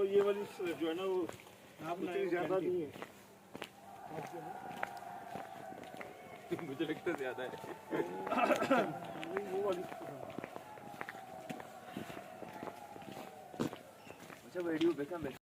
یہ والی جو ہے نا، وہ اتنی زیادہ نہیں ہے۔ مجھے لگتا ہے زیادہ ہے۔ اچھا، ویڈیو بکن، بکن۔